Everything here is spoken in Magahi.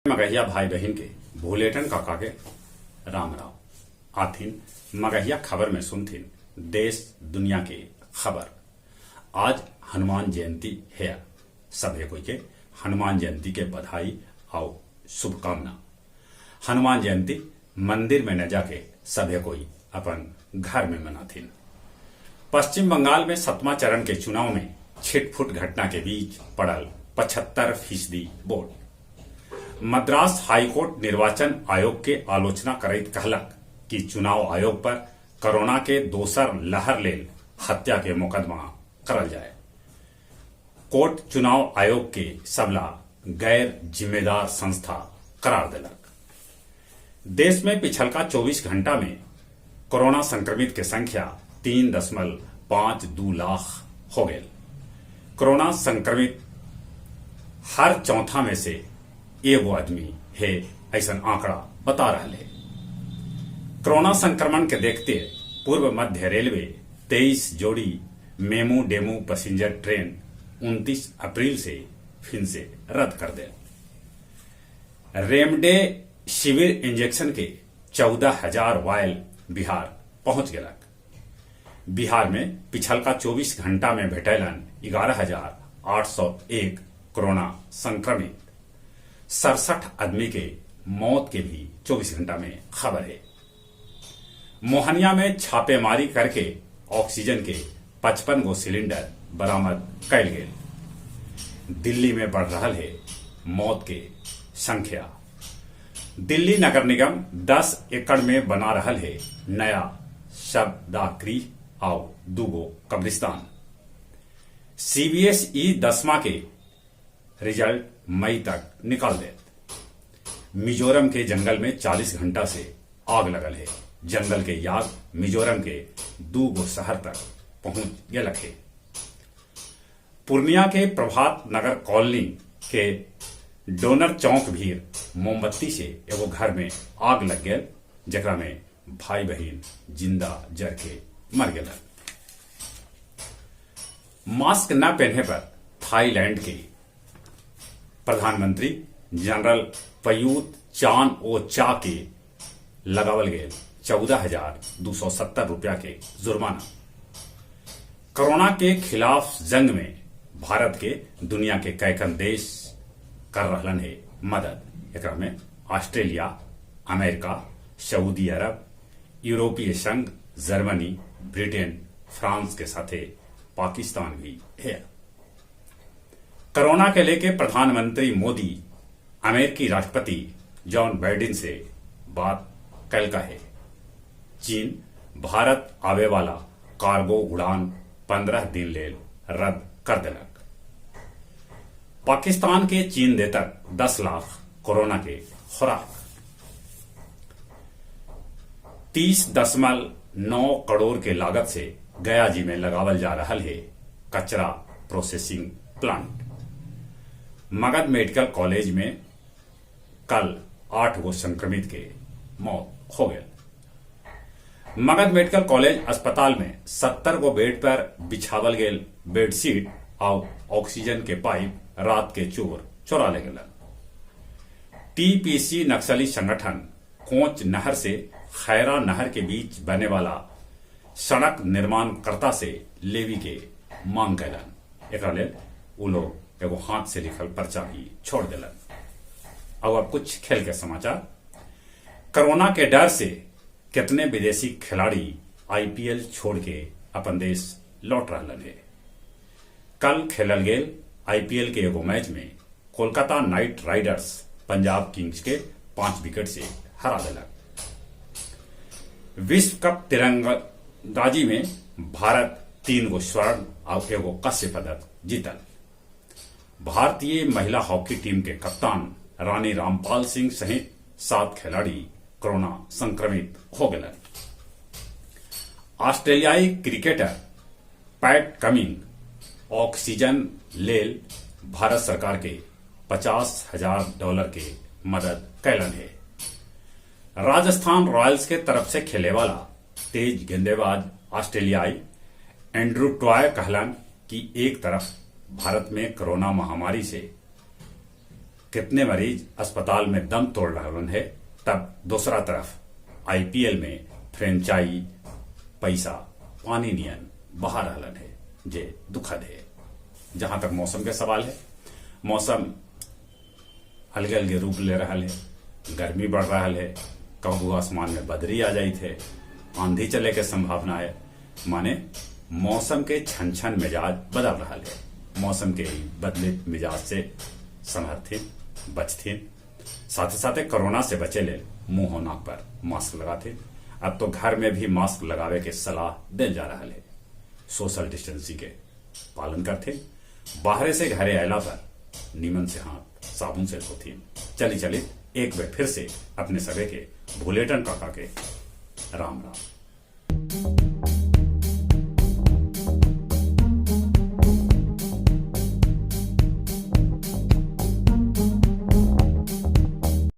मगहिया भाई बहिन के भूलेटन काका के राम राम। आथिन मगहिया खबर में सुनथिन देश दुनिया के खबर। आज हनुमान जयंती है। सभे कोई के हनुमान जयंती के बधाई और शुभकामना। हनुमान जयंती मंदिर में न जाके सभे कोई अपन घर में मनाथिन। पश्चिम बंगाल में सतमा चरण के चुनाव में छिटफुट घटना के बीच पड़ल 75% वोट। मद्रास हाईकोर्ट निर्वाचन आयोग के आलोचना करैत कहलक कि चुनाव आयोग पर कोरोना के दोसर लहर लेल हत्या के मुकदमा करल जाए। कोर्ट चुनाव आयोग के सबला गैर जिम्मेदार संस्था करार देलक। देश में पिछलका 24 घंटा में कोरोना संक्रमित के संख्या 3.52 लाख हो गए। कोरोना संक्रमित हर चौथा में से एगो आदमी है, ऐसा आंकड़ा बता रहा है। कोरोना संक्रमण के देखते पूर्व मध्य रेलवे 23 जोड़ी मेमू डेमू पैसेंजर ट्रेन 29 अप्रैल से फिर से रद्द कर दे। रेमडेसिविर इंजेक्शन के 14,000 वायल बिहार पहुंच गलक। बिहार में पिछलका 24 घंटा में भेटैलन 11,801 कोरोना संक्रमित। 67 आदमी के मौत के भी 24 घंटा में खबर है। मोहनिया में छापेमारी करके ऑक्सीजन के 55 गो सिलेंडर बरामद कैल गेल। दिल्ली में बढ़ रहा है मौत के संख्या। दिल्ली नगर निगम 10 एकड़ में बना रहा है नया शवदाह और दूगो कब्रिस्तान। सीबीएसई 10वां के रिजल्ट मई तक निकाल दे। मिजोरम के जंगल में 40 घंटा से आग लगल है। जंगल के आग मिजोरम के 2 गो शहर तक पहुंच गलक है। पूर्णिया के प्रभात नगर कॉलोनी के डोनर चौक भीर मोमबत्ती से एगो घर में आग लग गया, जकरा में भाई बहन जिंदा जर के मर गए। मास्क न पहने पर थाईलैंड के प्रधानमंत्री जनरल पयूत चान ओ चा के लगावल गए 14,270 रुपया के जुर्माना। कोरोना के खिलाफ जंग में भारत के दुनिया के कैकन देश कर रहलन है मदद। एकरा में ऑस्ट्रेलिया, अमेरिका, सऊदी अरब, यूरोपीय संघ, जर्मनी, ब्रिटेन, फ्रांस के साथे पाकिस्तान भी है। कोरोना के लेके प्रधानमंत्री मोदी अमेरिकी राष्ट्रपति जॉन बाइडेन से बात कल का है। चीन भारत आवे वाला कार्गो उड़ान 15 दिन लेल रद्द कर देलक। पाकिस्तान के चीन देतक 10 लाख कोरोना के खुराक। 30.9 करोड़ के लागत से गया जी में लगावल जा रहा है कचरा processing plant. Magadh medical college में कल 8 गो संक्रमित के मौत हो गए। मगध मेडिकल कॉलेज अस्पताल में 70 गो बेड पर बिछावल गेल बेडशीट और ऑक्सीजन के पाइप रात के चोर चोरा ले गए। टीपीसी नक्सली संगठन कोच नहर से खैरा नहर के बीच बने वाला सड़क निर्माणकर्ता से लेवी के मांग कैलन। एकरा लेल उ लोग एगो हाथ से लिखल पर्चा भी छोड़ दिलन। और अब कुछ खेल के समाचार। कोरोना के डर से कितने विदेशी खिलाड़ी आईपीएल छोड़ के अपन देश लौट रहा है। कल खेलल गेल आईपीएल के एगो मैच में Kolkata night Riders Punjab Kings के 5 विकेट से हरा दिलक। विश्व कप तिरंदाजी में भारत 3 गो स्वर्ण और एगो कांस्य पदक जीतल। भारतीय महिला हॉकी टीम के कप्तान रानी रामपाल सिंह सहित 7 खिलाड़ी कोरोना संक्रमित हो गए। ऑस्ट्रेलियाई क्रिकेटर पैट कमिंग ऑक्सीजन लेल भारत सरकार के $50,000 के मदद कैलन है। राजस्थान रॉयल्स के तरफ से खेले वाला तेज गेंदेबाज ऑस्ट्रेलियाई एंड्रू टॉय कहलन कि एक तरफ भारत में कोरोना महामारी से कितने मरीज अस्पताल में दम तोड़ रहलन हे, तब दूसरा तरफ आईपीएल में फ्रेंचाई पैसा पानी नियन बहा रहलन हे, जे दुखद है। जहाँ तक मौसम के सवाल है, मौसम अलगे अलगे रूप ले रहा है। गर्मी बढ़ रहा है, कबू आसमान में बदरी आ जाती है, आंधी चले के संभावना है। माने मौसम के छन छन मिजाज बदल रहा है। मौसम के बदले मिजाज से संभरथिन, बचथिन। साथ साथ कोरोना से बचे ले मुंह और नाक पर मास्क लगाते। अब तो घर में भी मास्क लगावे के सलाह दिल जा रहा है। सोशल डिस्टेंसिंग के पालन करते, बाहर से घरे आयला पर नीमन से हाथ साबुन से धोथिन। चली चली एक बार फिर से अपने सभी के भोलेटन काका के राम राम।